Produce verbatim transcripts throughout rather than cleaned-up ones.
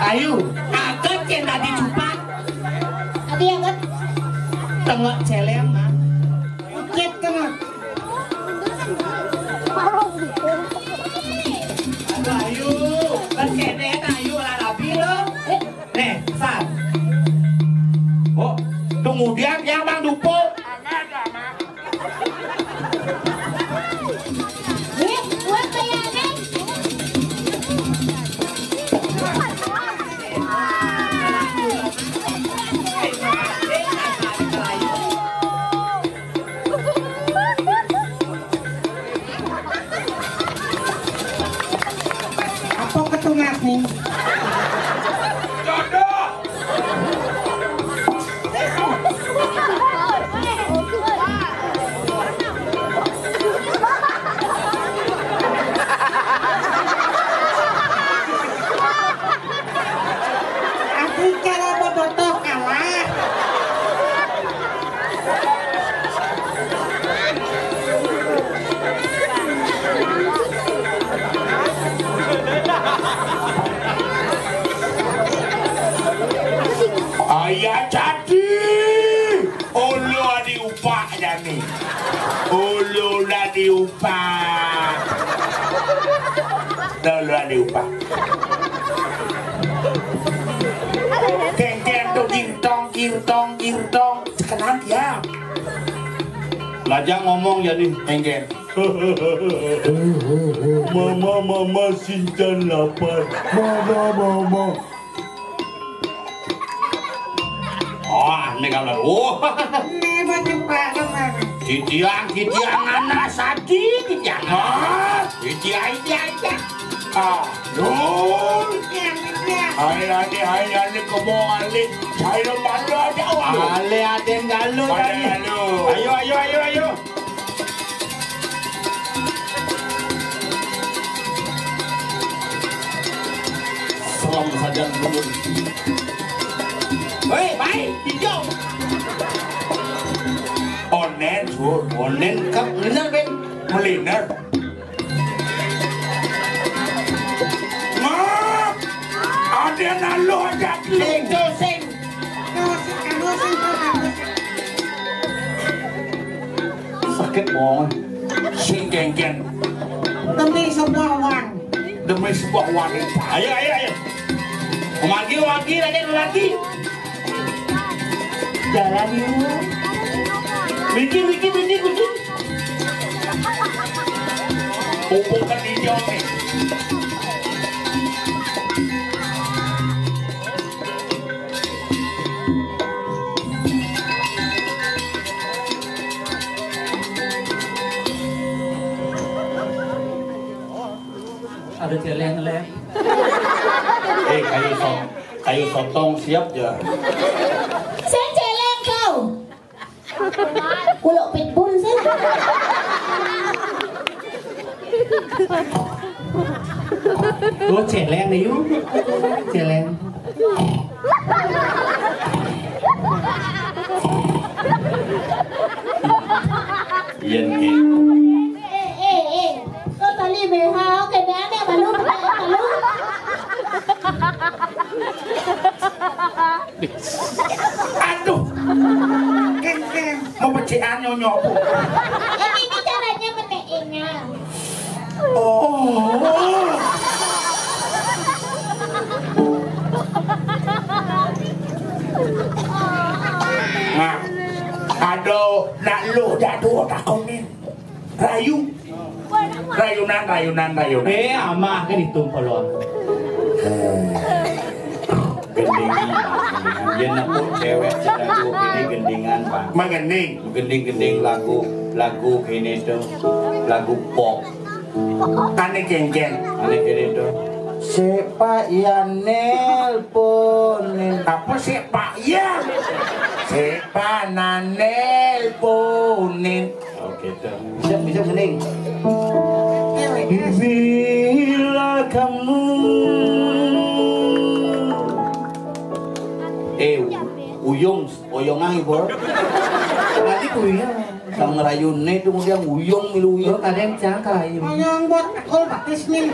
Ayu, aget cén tadi cupat. Tadi aget. Tengok céléng mah. Cét tengok. Aduh, ayu, kan cédét ayu lah rabi lo. Nih, sat. Oh, kemudian yang Mang Dupo. Wih, buat bayaran. Apa ketungas nih? Aku cara bobotoh kalah. Ayah jadi. Ulu diupak jani. Ulu lah diupak. Ulu diupak. Kéngkén tuh gintong, gintong, gintong. Kenal dia. Lajang ngomong jani, kéngkén. Mama, mama, Sinchan lapar. Mama, mama. Oh, ini gambar. Oh. Ini baju Pak Kemar. Titiang, titiang anak sati, titiang. Ah, titiang, titiang, titiang. Ah, dul. Titiang, titiang. Hai, ade, hai, ade, kebo, ale. Saya malu ada, wah. Ale, ade, galuh, ade, galuh. Ayo, ayo, ayo, ayo. Salam sajan dulu. Hei, baik, hijau. Onen, sur, onen, kap, bener, Ben. Meliner. Maaf. Ada nalu aja. Sing, sing. Sakit, Bong. Sing kéngkén. Demi sebuah wan. Demi sebuah wanita. Ayo, ayo, ayo. Memargi, memargi, Raden, memargi. Jalan yuk. Miki, miki, miki, miki. Pupuk kan hijau nih. Ada céléng, Lé. Eh, kayu sot-, kayu sotong siap ya. Saya céléng kau. Kuluk pitbull sih. Oh, céléng nih, yuk. Céléng. Iya nih. Eh, eh, eh. Kok tali B H, oke, B H nih, malu, malu. Aduh. Kéngkén, mau pecéan nyonyo, Bu. Ini, ini caranya meneenya. Oh. Nah, aduh, nak lu dah dua takonin. Rayu. Rayunan, rayunan, rayunan. Eh, amah kan itu kolon. Gendingan, gendingan. Yén nepuk céwék sing lagu kéné gendingan, Pak. Menggending. Gending-gending lagu, lagu kéné to. Lagu pop. Ané kéngkén. Ané kéné to. Sék Pak Yan nelponin. Apa sék Pak Yan? Sék Pak Nan nelponin. Oke, tuh. Bisa, bisa, Gending. Bila kamu. Eh, Uyung, Oyongan, Bor. Lagi Uyung. Sang ngerayuné tuh kemudian Uyung, milu Uyung. Kadang cang kalayu. Oyong buat ekol batis nih.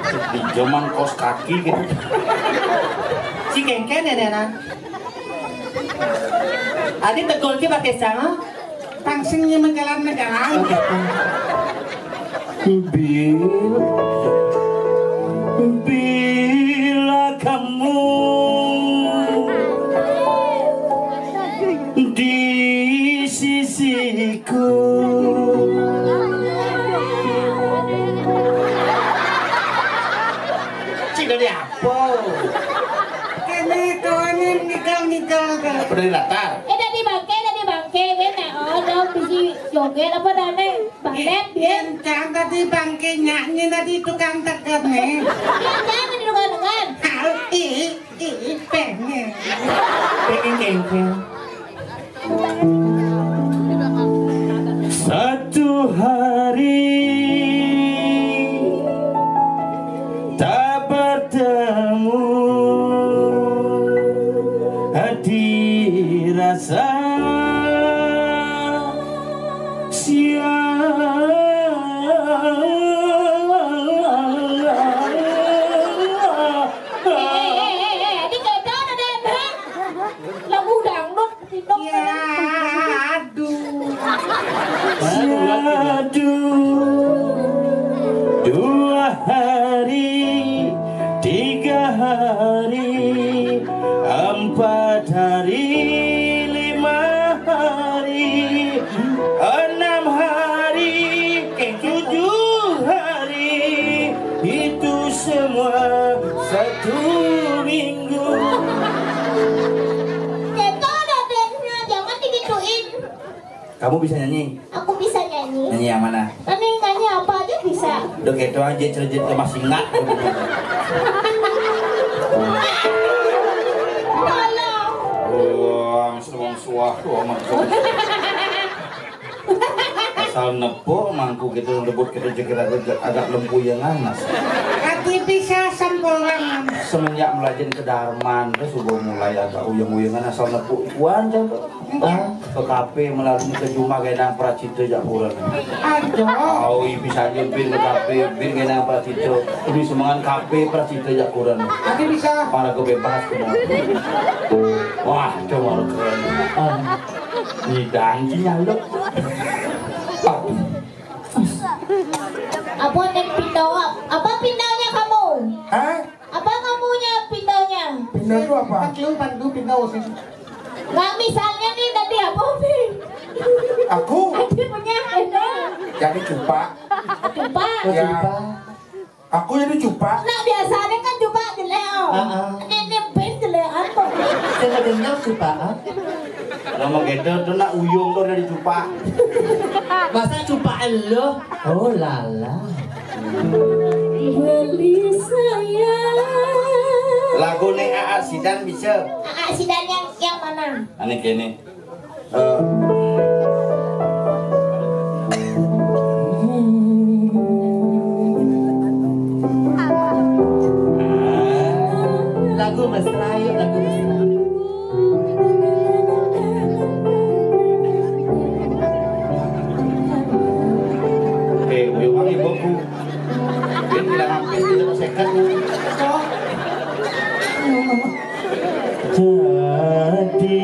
Di zaman kaos kaki gitu. Si kéngkén ya, Nana. Adi tegul ki pakai sama. Pang sing nyemekalan-mekalan. Bila, bila kamu di sisiku. Cik dari apa? Kene tuane nikel-nikel ke. Apa dari latar? Eh, dari bangke, dari bangke, kan? Oh, dong, bisi joget apa dane? Bangket, ya? Yang tadi bangke nyanyi tadi tukang tegar nih. Iya, jangan didengar-dengar. Ih, ih, pengen. Pengen kengkeng. Satu hari tak bertemu, hati rasa sia. Eh, eh, eh, eh, eh, ini gak ada, ada, ada. Lagu dangdut. Ya, aduh. Aduh, dua hari, tiga hari, empat hari, lima hari, enam hari, tujuh hari, itu semua satu minggu. Keto ada dance-nya, jangan digituin. Kamu bisa nyanyi? Aku bisa nyanyi. Nyanyi yang mana? Nyanyi, nyanyi apa aja bisa. Udah gitu aja, cerita ke masih nggak. Tolong. Wah, mesti wong suah tuh amat. Asal nepuk mangku gitu, rebut kita jekir agak, agak lempuyengan, Mas. Hati bisa sampolan. Semenjak melajin ke Darman, terus sudah mulai agak uyeng-uyengan asal nepuk. Wan, coba. Ah, ke kafe melalui ke jumah genang pracita jak kurang. Aduh. Au, i bisa aja bin ke kafe, bin genang pracita. Ini semangan kafe pracita jak kurang. Hati bisa. Para ke bebas kena. Wah, coba keren. Ah. Nyidang ki nyaluk. Aduh. Apa nih pindah? Apa pindahnya kamu? Hah? Apa kamunya pindahnya? Pindah itu apa? Pandu, pandu, pindah sih. Nah, misalnya nih tadi apa sih? Aku? Tadi punya ada. Jadi cupak. Cupak. Ya. Cupak. Aku jadi cupak. Nah, biasanya kan cupak jelek, oh. Heeh. Ini, ini ben jelek apa? Saya dengar cupak, ah. Nama gede tuh nak uyung tuh dari cupak. Masa cupak elo? Oh, lala. Beli saya. Lagu nih A A Sidan bisa. A A Sidan yang, yang mana? Aneh kene. Eh. Lagu mesra, yuk, lagu mesra. Eh, uyuh wangi boku. Dia bilang hampir tidak sekat. Jadi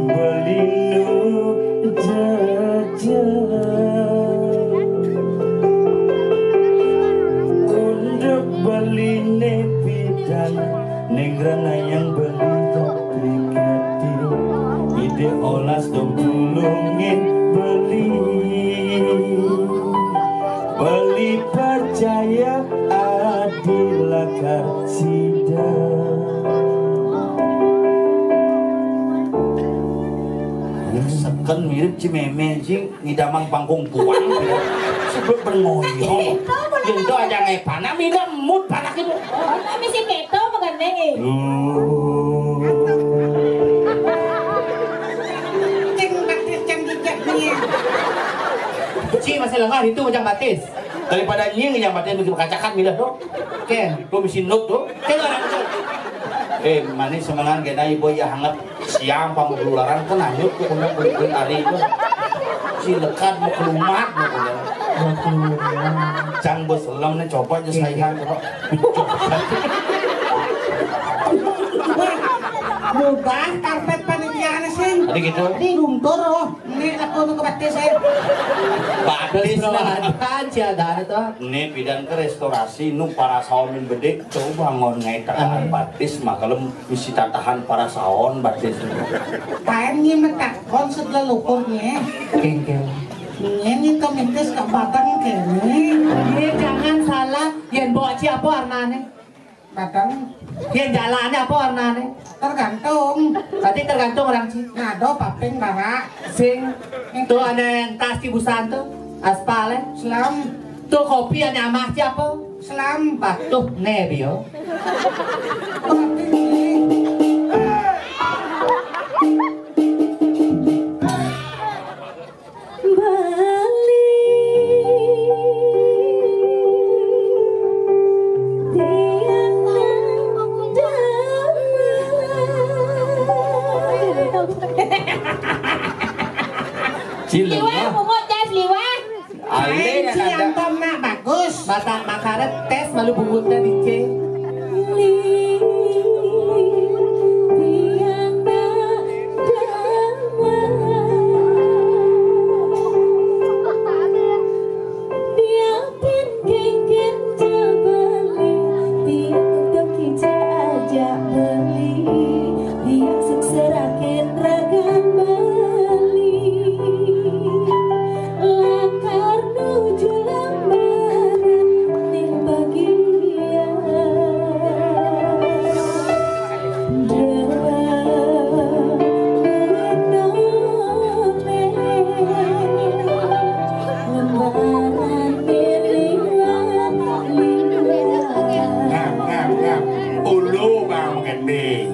beli nu jajan untuk beli ne pidan, neng rana yang beli topik hati. Ide olas dong tulungin beli. Beli percaya adi lakar sida. Seken mirip Cimeme, cing, ngidamang pangkung puang. Sebut berngoyong. Yento aja ngai panah, mina mut panak itu. Oh, misi keto makan deh. Duh. Cing batis, cing jejak nih. Ci masih lengah itu macam batis. Daripada nying yang batis bagi kacakan, milih tuh. Ken, tuh misi nut tuh. Ken orang tuh. Eh, manis semangan kena ibu ya hangat. Siang pang berularan kan hanyut tuh, punya kulit ari tuh. Si lekat mau kelumat mau punya. Cang bos lem nih, coba aja saihan, coba. Mudah karpet panitiané sing. Tadi gitu. Ini luntur loh. Ini aku nu kebatis saya. Batis, nah. Ada aja, ada, ada tuh. Ini pidan ke restorasi, nu para saomin bedé, coba ngon ngai tatahan batis, maka lem misi tatahan para saon batis. Paén nyi metakon sebelah luhurnya. Kéngkél. Ini tuh mintis ke batang kéné. Iya, jangan salah. Yén mbok ci apa warnané? Batang. Yén jalané apa warnané? Tergantung. Berarti tergantung orang ci. Nah, do paping bara. Sing. Tuh ada yang tas ci busan tuh. Aspal ya. Selam. Tuh kopi ada amah ci apa? Selam. Patuh né bio. Paping. Bali tiang nang damai. Cileng. Liwah, pungut, jas, liwah. Alé. Main yang si ada. Anton nak bagus. Mata makaret tes malu bungutnya di C. Tiang pin kéngkén ja beli, tiang untuk kija aja beli, tiang sing serakin ragan beli. Lakar nuju lambaran ning bagian. Ngap, ngap, ngap. Ulu bang gending.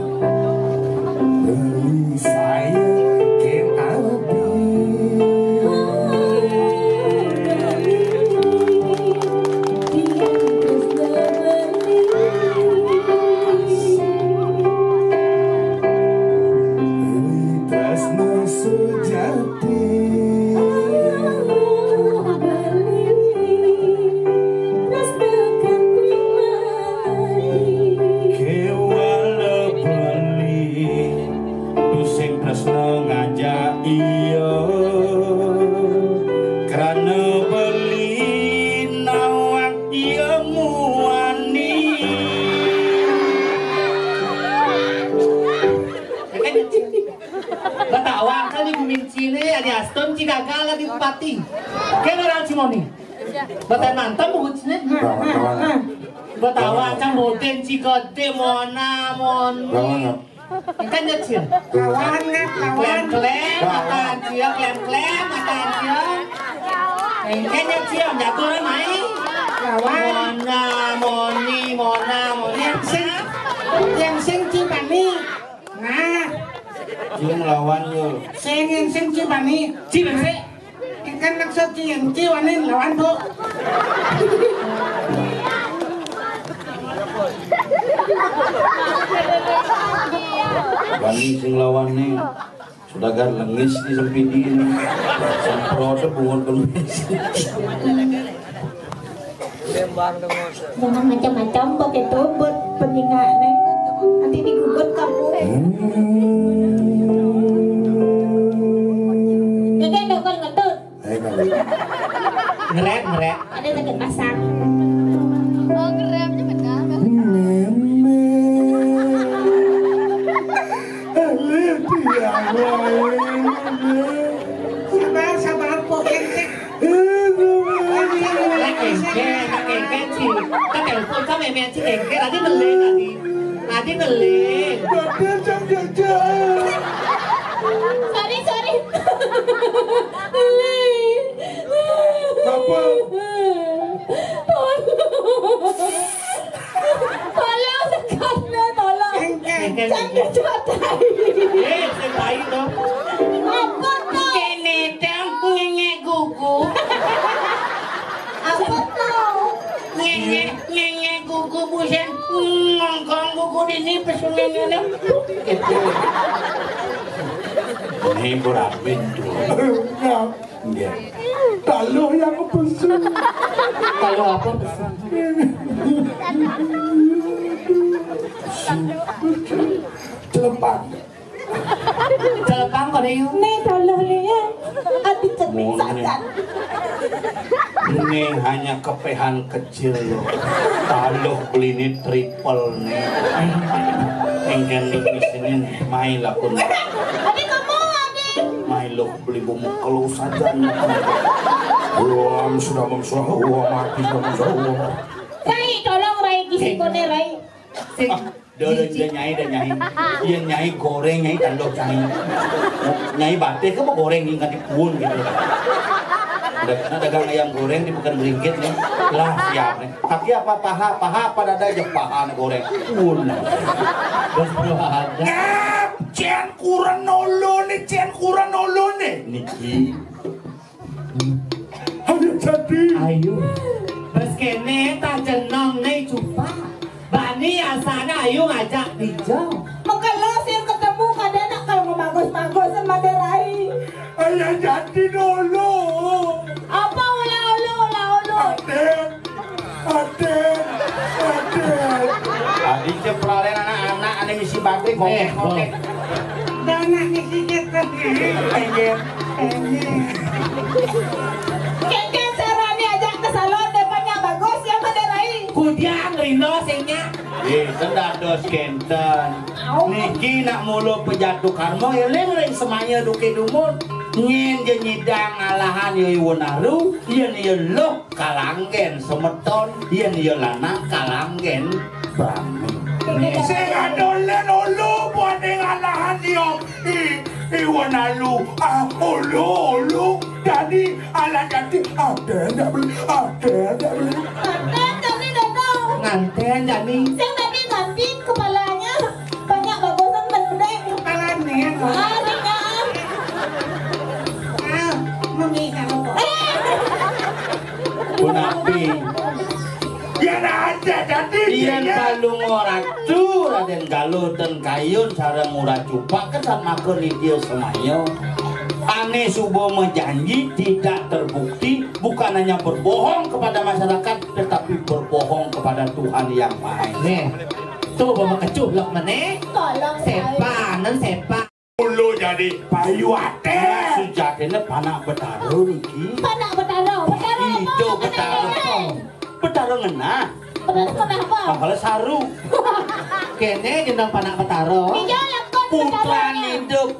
Beli saya ken abi. Beli tresno sejati. Kewala beli, tusing tresno ngajak iya, krana beli nawak iya muani. Betawa kan di Guminciné, ada Aston ci gagal di bupati. Kena orang Cimoni. Betawa mantan buku ciné. Betawa kan modén ci gedé mona mon. Kan ya cil. Lawan ngap lawan. Klem klem matan cia, klem klem matan cia. Kan ya cil, jago mai. Lawan. Mona moni, mona moni. Sing, yang sing ci bani. Nah. Jung lawan yo. Sing yang sing ci bani. Ci bani. Ikan nak soci yang ci wanin lawan tuh. Bani sing lawan nih. Sudah gar lengis di sempidi ini. Semprot bungut lengis. Jangan macam-macam pakai tuh buat peninga nih. Nanti digugut kamu. Kakek dokter ngetut. Eh, kalau Ngerep, ngerep. Ada sakit pasang. Oh, ngerepnya benar. Meme. Lihat dia, wah, ini. Sabar, sabar, Pok Entek. Engke, engke, ci. Ka telepon ka meme ci engke tadi melé tadi. Tadi melé. Badan jam jajan. Sorry, sorry. Melé. Apa? Tolong. Tolong, sekatnya, tolong. Engke. Jangan dicotai. Eh, sing tai to. Apa to? Kéné tang ngenyek gugu. Apa to? Ngenyek, ngenyek gugu busen ngongkong gugu dini pesungan ngene. Ini kurang pintu. Enggak. Iya. Taluh yang pesu. Kalau apa? Celepang. Celepang kok, Yu? Nih, taluh nih ya. Ati cenik sajan. Ini hanya kepehan kecil loh. Taluh beli ini triple nih. Engken di sini mai lakun. Adi kamu, Adi. Mai lo beli bumbu kalau saja. Wah, sudah memsuah, wah, mati sudah memsuah, wah. Rai, tolong Rai, kisi kone Rai. Sing. Dah, dah, dah, nyai, dah, nyai. Iya, nyai goreng, nyai tandok, nyai. Nyai batik apa goreng ni, nganti pun gitu. Udah, nak dagang ayam goreng di Pekan Beringkit nih. Lah, siap nih. Kaki apa paha? Paha apa dada aja paha nak goreng. Pun. Bos, bro, ada. Ngap, cen kurang nolo nih, cen kurang nolo nih. Niki. Ayo jadi. Ayo. Bes kene tak jenong ne cupa. Bani asana ayo ngajak dijo. Mengkelo sing ketemu kadang nak kalau ngemagus-magusan Maderai. Ayo jadi dulu. Apa ula-ulu, ula-ulu? Aden. Aden. Aden. Tadi cepralen anak-anak ane misi babe ngokek-ngokek. Anak misi cepralen. Ayo. Kengken sarani ajak ke salon depannya bagus ya Maderai. Kudiang Rino singnya. Ye, kan dados kenten. Niki nak mula pejatuh karma, eling ring semaya duke dumun. Nyen je nyidang alahan ya iwon aru, yen ya luh kalanggen semeton, yen ya lanang kalanggen brahmi. Sing adolen ulu buat ing alahan ya. I, iwon alu, ah, ulu, ulu. Jadi, ala jadi, ada ndak beli, ada ndak beli. Nganten jani, Dono. Nganten jani. Sing tadi ganti kepalanya. Banyak bagusan bendek. Kepalanya, ya, Bang. Ah, ringan. Ah, mami, kalau kok. Eh. Punapi. Yen ada dadi yen Palunga Ratu Raden Galuh ten Kayun sareng Ngurah Cupak kesan maka nitya semaya. Ane suba majanji tidak terbukti, bukan hanya berbohong kepada masyarakat tetapi berbohong kepada Tuhan Yang Maha Esa. Nih. Tuh bawa kecuh lok meneh. Tolong. Sepanen sepan. Ulu jadi payu ate. Sujatine panak Betara niki. Panak Betara, Betara apa? Ijo Betara. Betara ngenah. Betara ngenah apa? Bakal saru. Kene gendong panak Betara. Iya, lakon Betara. Putrane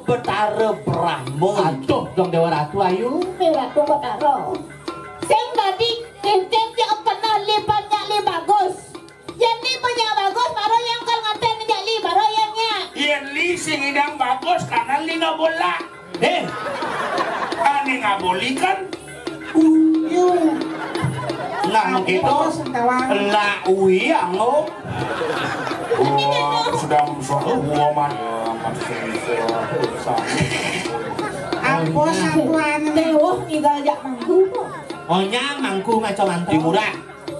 Betara Brahma. Aduh, dong Dewa Ratu ayu. Dewa Ratu Betara. Sing dadi kenten dia kenal li banyak li bagus. Yen li punya bagus, baru yang kal nganten menjak li, baru yang nya. Yen li sing idang bagus, kanan li ngabola. Eh, ani ngaboli kan? Uyu. Nah, gitu. Lah, ui, anggo. Wah, sudah, sudah, wah, man. Apa satuan? Dewa tinggal jak mangku. Onyang mangku ngaco mantra. Di murah.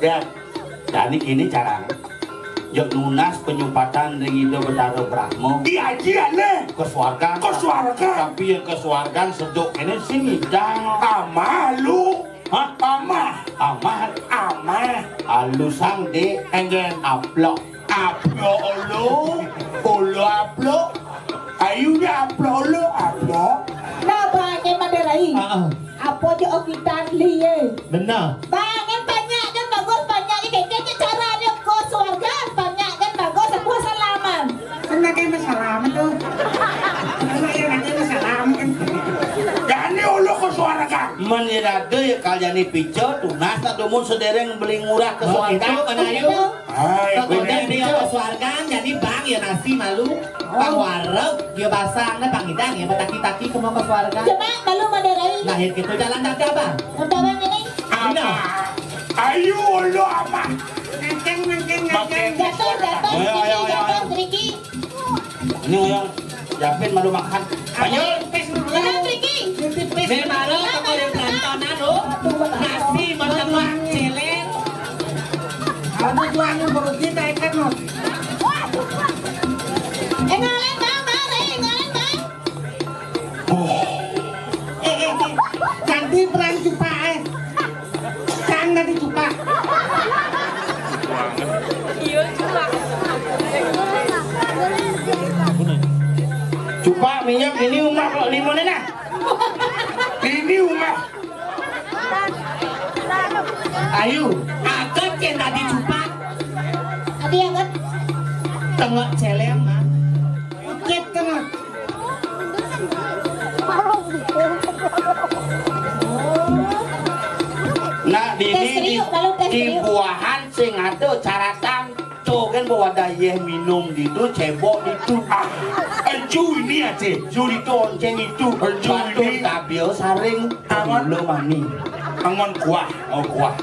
Ya. Jani kini carane. Jek nunas penyumpatan ring Ida Betara Brahma. Diajian le. Ke swargan. Ke swargan. Tapi yang ke swargan seduk kene sing idang. Amah lu. Hah? Amah. Amah. Amah. Alusang de. Enggen. Aplok. Aplok ulu. Ulu aplok. Ayunya aplok ulu. Aplok. Nah, bahasa Madura. Heeh. Apa je okitan liye? Benar. Bang, yang banyak kan bagus, banyak ni kecil je cara dia ke swarga, banyak kan bagus, aku salaman. Kan nak kena salaman tu. Kan nak kena salaman. Jani ulu ke swarga. Men ya dada ya kal jani pica, tunas tak dumun sedereng beli ngurah ke swarga. Oh, itu kan ayu. Hai, kok dia ke swarga, jani bang ya nasi malu. Pang wareg, dia basang, nah, pang idang, ya, mataki-taki kemau ke swarga. Coba, malu Madura. Nah, ya, kita jalan dada, Bang. Udah, Bang, ini. Ayo, lo apa? Ngaceng, ngaceng, ngaceng. Jatuh, jatuh, ayo, ayo, ayo, jatuh, ayo. Ini, yang Japin malu makan. Ayo. Pes, pes. Ini malu, toko yang berantakan, lo. Nasi, martabak, celeng. Aku tuan, perut kita ikan, lo. Eh, ngalen, Bang, Bang, eh, ngalen, Bang. Oh. Eh, eh, eh. Ganti peran cupak, eh. Minyak ini umah kok limo nih nah. Ini umah. Ayu, aget yang tadi cupak. Tadi aget. Tengok celeng, Mang. Aget tengok. Nah, di, tes di, di, teriuk, kalau tes di teriuk. Buahan sing ada caratan. Tuh kan bawa dah yeh minum di tu, cebok di tu. Ah, encu ini aja. Encu di tu, onceng itu. Encu ini. Tapi oh, saring. Aman. Lo mani. Angon kuah. Oh, kuah.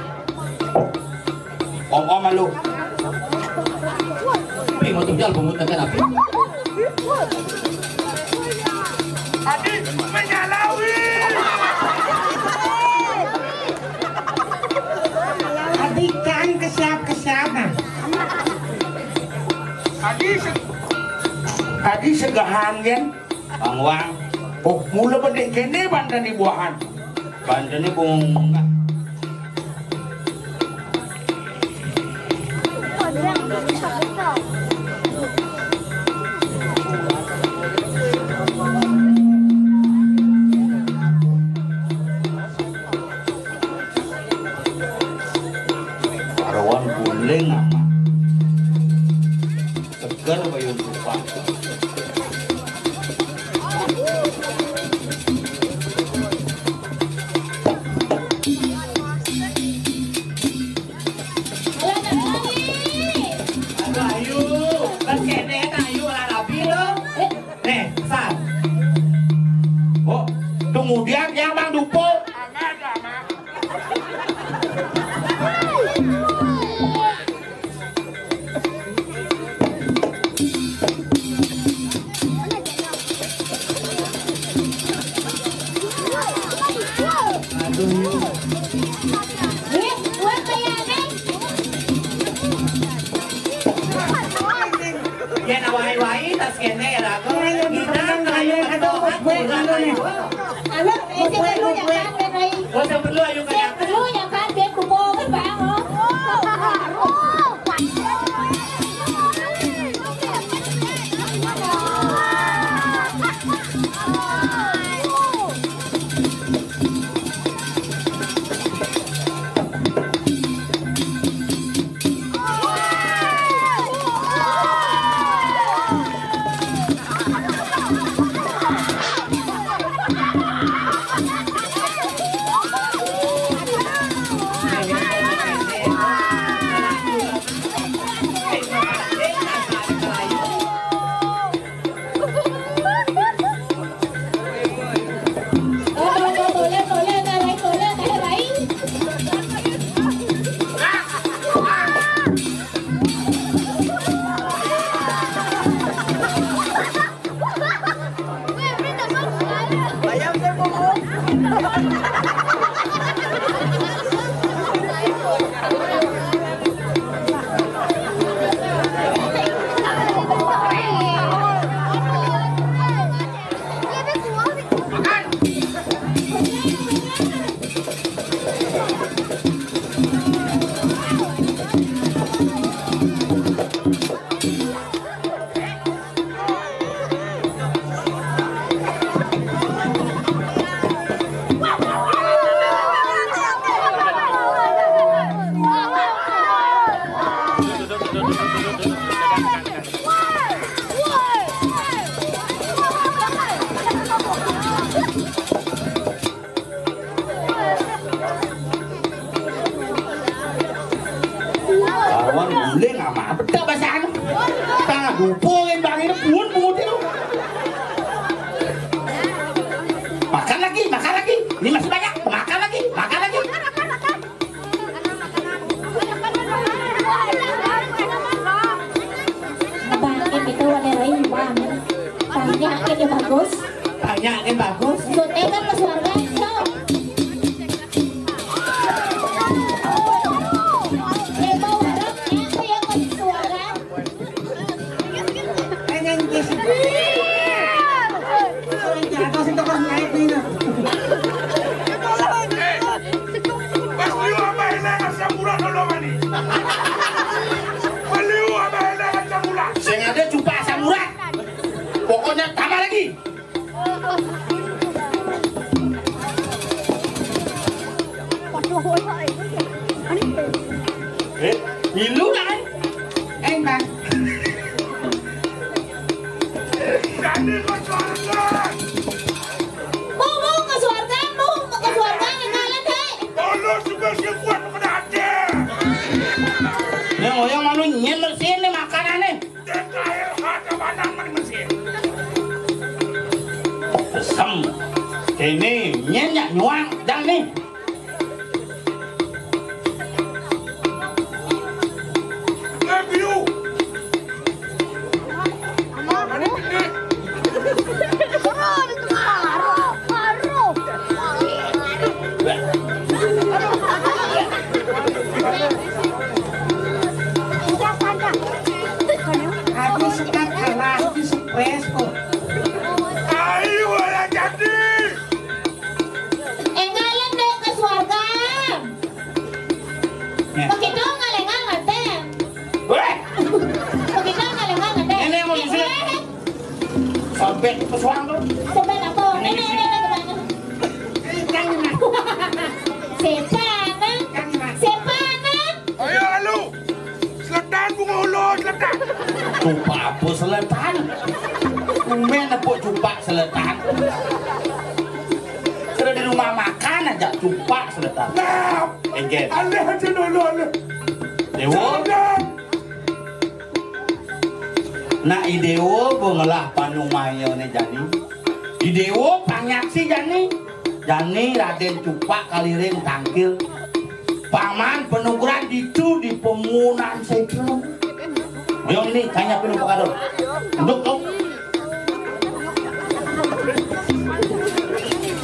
Om-om malu. Tapi mau tinggal bungut dengan api. Adi menyalawi. Adi kan kesiap-kesiap nah. Adi se-, adi segahan kan? Bang Wang. Oh, mula bedek kene banten di buahan. Banten ni bunga. Parawan guling amat. Seger bayun rupa. Aduh, ayu. Kan kene, ayu, lah rapi lo. Nih, sat. Oh, tunggu dia, dia Mang Dupo. Aduh. Yan, away-away, tas kene, ya, rago. Kita, tayo, ano, anu, ese perlu ya kan, Rai. Oh, sing perlu, ayo, kan, ya. Perlu ya kan, biar kupo kan, Bang, oh. Karuan guling amat. Bedak basaan. Tangah dupo kan bang ini pun pungut itu. Makan lagi, makan lagi. Ini masih banyak. Makan lagi, makan lagi. Bangkit itu warna lain, Bang. Banyak ini bagus. Banyak ini bagus. Maksudnya kan ke suarga, so. Ibu warung, apa ya, ke suarga? Pengen kisah. Orang jatuh sih, terus naik nih, nah. Pas liu abah enak asam urat dulu, mani. Pas liu abah enak asam urat. Sing ada cupak asam urat. Pokoknya tambah lagi. Eh, milu dah, eh. Eh, Bang. Jadi kau suarga. Mau, mau ke suarga, mau ke suarga, yang lain, hei. Kalau suka siapa pada hati. Yang orang malu nyen bersihin nih makanan nih. Dek air hata banang mani mesin. Pesem. Kene nyen nyak nyuang dang nih. Review. Aku suka kalah, aku stres kok. Ayo lah jadi. Enggak lendek ke suarga. Ya. Begitu ngalengan nganten. Weh. Begitu ngalengan nganten. Ini mau isi. Eh, eh. Sobek pesuang tuh. Sobek apa? Ini, ini, ini, ini, ini, gimana? Ini kan ini. Setan, ah. Kan ini. Setan, ah. Ayo, lalu. Selatan bunga ulu, selatan. Cupak apa selatan? Umen apa cupak selatan? Sudah di rumah makan aja cupak selatan. Nah, enggak. Aneh aja dulu, aneh. Dewa. Jangan. Nak idewa bengelah panumaya ni jani. Idewa panyaksi jani. Jani Raden Cupak Kaliring Tangkil. Paman penugeran ditu di pemunan setra. Ayo ini tanya penuh pakadon. Duduk dong.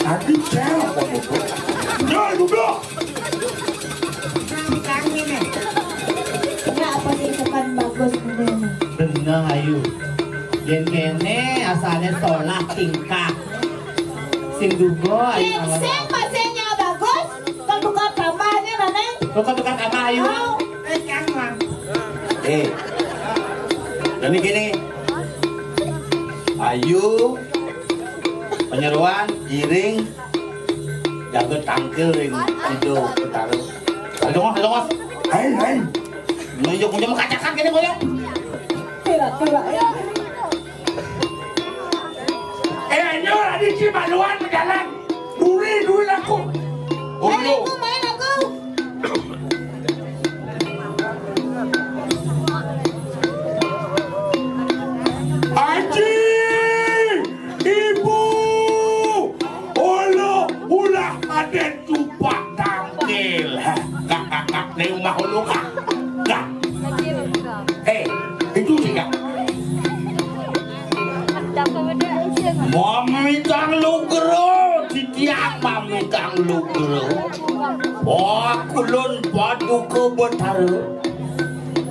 Tadi cewek kok duduk. Jangan duduk. Kami nih. Ya apa sih itu kan bagus bener. Bener ayu. Yen kene asale solah tingkah. Sing duga ayu. Sing pasenya bagus. Kan tukar tambahnya mana? Tukar tukar tambah ayu. Oh. Eh, kan, Bang. Eh. Jadi gini. Ayu penyeruan iring jaga tangkil ring ido petara. Ayo dong, ayo dong. Hai, hai. Nunjuk punya mengkacakan kene koyo. Tidak, tidak ya. Eh, ayo lagi si baluan berjalan. Duri, duri laku. Main aku, main aku. Aji, ibu, ulu, ulah aden tupak tangkil. Kak, kak, kak, ni rumah ulu kak. Kak. Eh, itu sih kak. Mamitang lugro, titiang mamitang lugro. Pakulun paduka betara.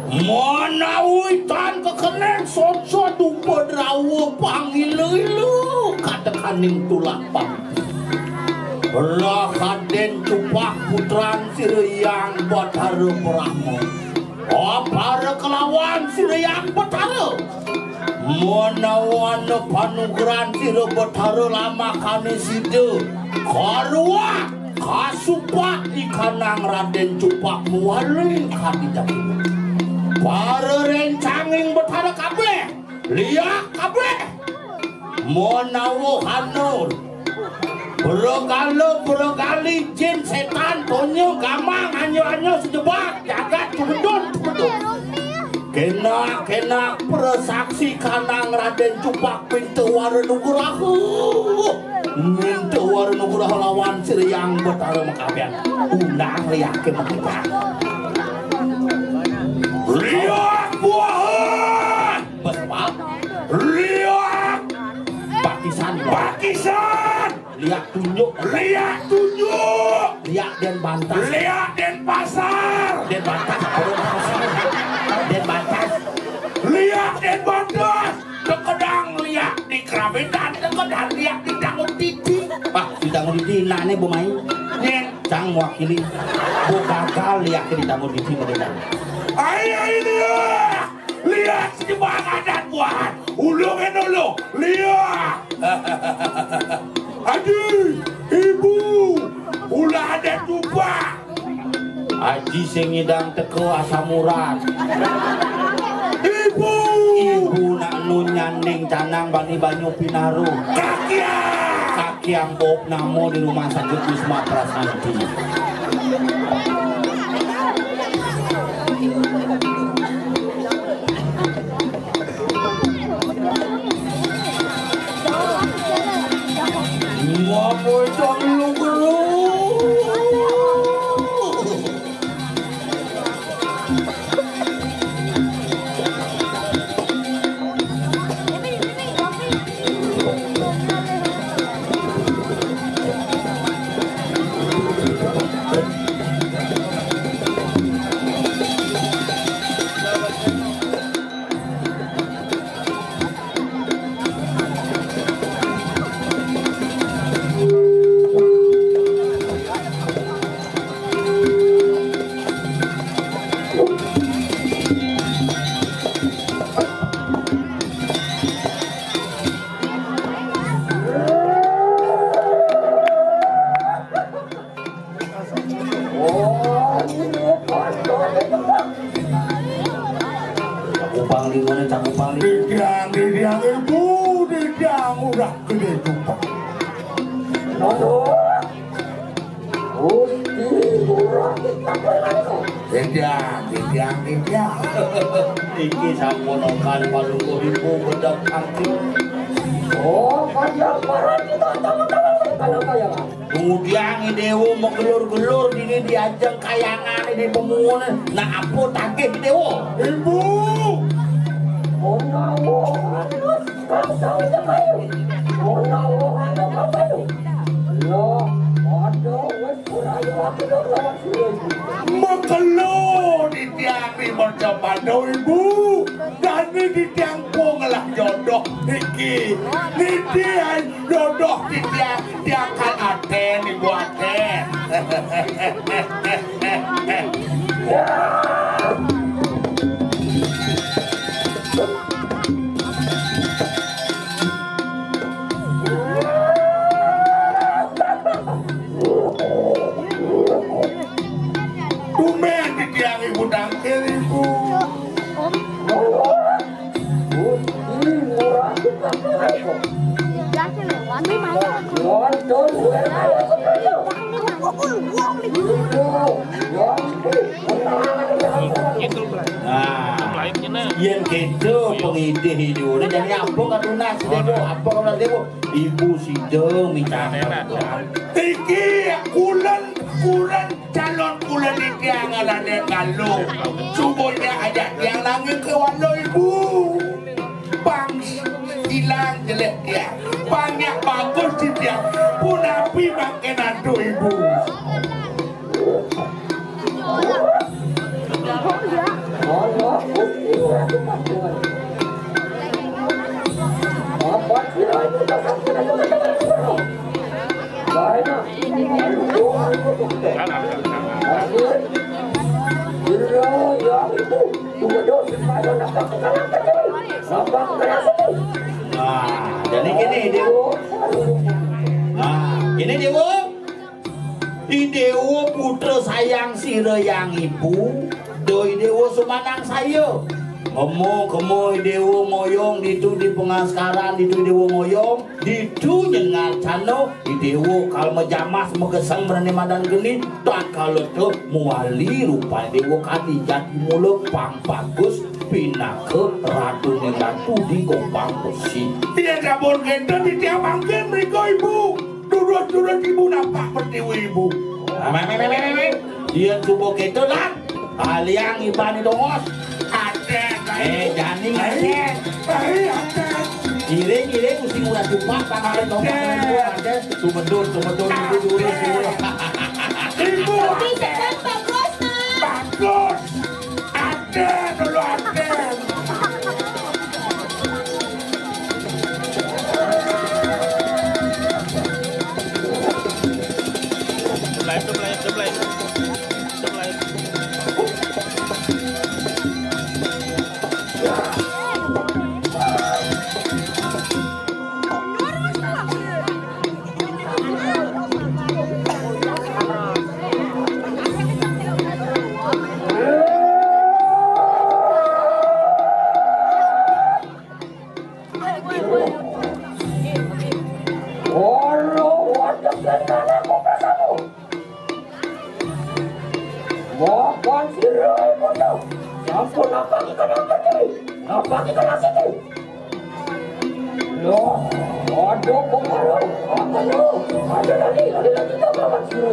Manawi tan kekenek soco dupa drawa pangilu-ilu katekaning tulapan. Raden Cupak putran Sira Hyang Batara Brahma. Apara kelawan Sira Hyang Batara. Menawa ana panugrahan Sira Batara lamakane sida karuak kasupak ikanang Raden Cupak muali kadi daging. Para rencanging Batara kabeh, liak kabeh. Menawa hanur Bergala, bergali, jin, setan, tonya, gamang, anyo-anyo, sejebak, jagat, cumedun, cumedun. Kena, kena, prasaksi kanang Raden Cupak pinta wara nugraha. Minta wara nugraha lawan Sri Hyang Betara makabian. Undang liake makabian. Liak buahan. Besebab. Liak. Pakisan. Pakisan. Liak tunjuk. Liak tunjuk. Liak den bantas. Liak den pasar. Den bantas. Den bantas. Liak den bantas. Tekedang liak di kerabitan, tekedang liak di tangun titi. Wah, di tangun titi, nah, ini bu main. Nyen. Cang mewakili. Bu gagal liak di tangun titi, bu gagal. Ayo, ini, ya. Liak sejebak adat buahan. Ulung en ulung. Liak. Aduh, ibu. Ulah ada tupak. Aji sing ngidang teka asam urat. Ibu. Ibu nak nun nyanding canang bani banyu Pinaru. Kakiang. Kakiang bok namo di rumah sakit Wisma Prashanti. Ngapa itu lu, Bro? Cakupang di mana, cakupang di. Didiang, didiang, ibu, didiang, udah gede tuh, Pak. Gusti Ngurah kita. Didiang, didiang, didiang. Iki sampun okan palungguh ibu bedek angki. Oh, kaya parah kita, tahu, tahu, tahu, tahu, ya, Pak. Kemudian Dewa megelur-gelur dini diajeng kayangan di pemungunan. Nah, apa tagih Dewa? Ibu. Menawa harus kau tahu, Pak. Menawa harus kau tahu. Lah, ada wis ora ya, aku tak lewat sini. Mekelo di tiang di mercapada, Ibu. Dan di tiang pun ngelah jodoh iki. Niti ai jodoh di tiang, tiang kan aten, Ibu, aten. Tumben di tiang ibu tangkil, Ibu. Nah, yen kita pengidih ini, udah jadi apa kat tunas, Dewa? Apa kat Dewa? Ibu sida minta. Iki kulen, kulen calon kulen iki angalané kalu. Subuhnya ajak tiang nanging ke wanda, Ibu. Pang ilang jelek tiang. Pang nyak bagus di tiang. Punapi mangkin adu, Ibu. Nah, jadi gini, Dewa. Nah, ini, Dewa. I Dewa putra sayang sira yang ibu, do I Dewa sumanang saya. Kemo, kemo I Dewa ngoyong ditu di pengaskaran, ditu I Dewa ngoyong, ditu nyengat cano, I Dewa kal majamas mageseng mrene madan geni, tan kala to muali rupa Dewa kadi jati mula pang bagus pinaka ratune ratu di Gombang Besi. Iya, sampun kenten, titiang mangkin mriko, Ibu. Durus-durus ibu nampak pertiwi ibu. Amen, amen, amen, amen. Dia coba kita lah. Aliang ibane dongos. Aden, eh, jani aden. Aden, aden. Iring, iring, mesti murah cupak, tangan dongos. Aden. Aden. Tumedur, tumedur, ibu durus, ibu. Ibu. Tapi sekarang bagus, Mas. Bagus. Aden, dulu aden. Makan sira, bodoh. Sampun napak ikan apa tadi? Napak ikan apa tadi? Loh, aduh, kok malu? Apa lu? Ada lagi, ada lagi, tak makan sira.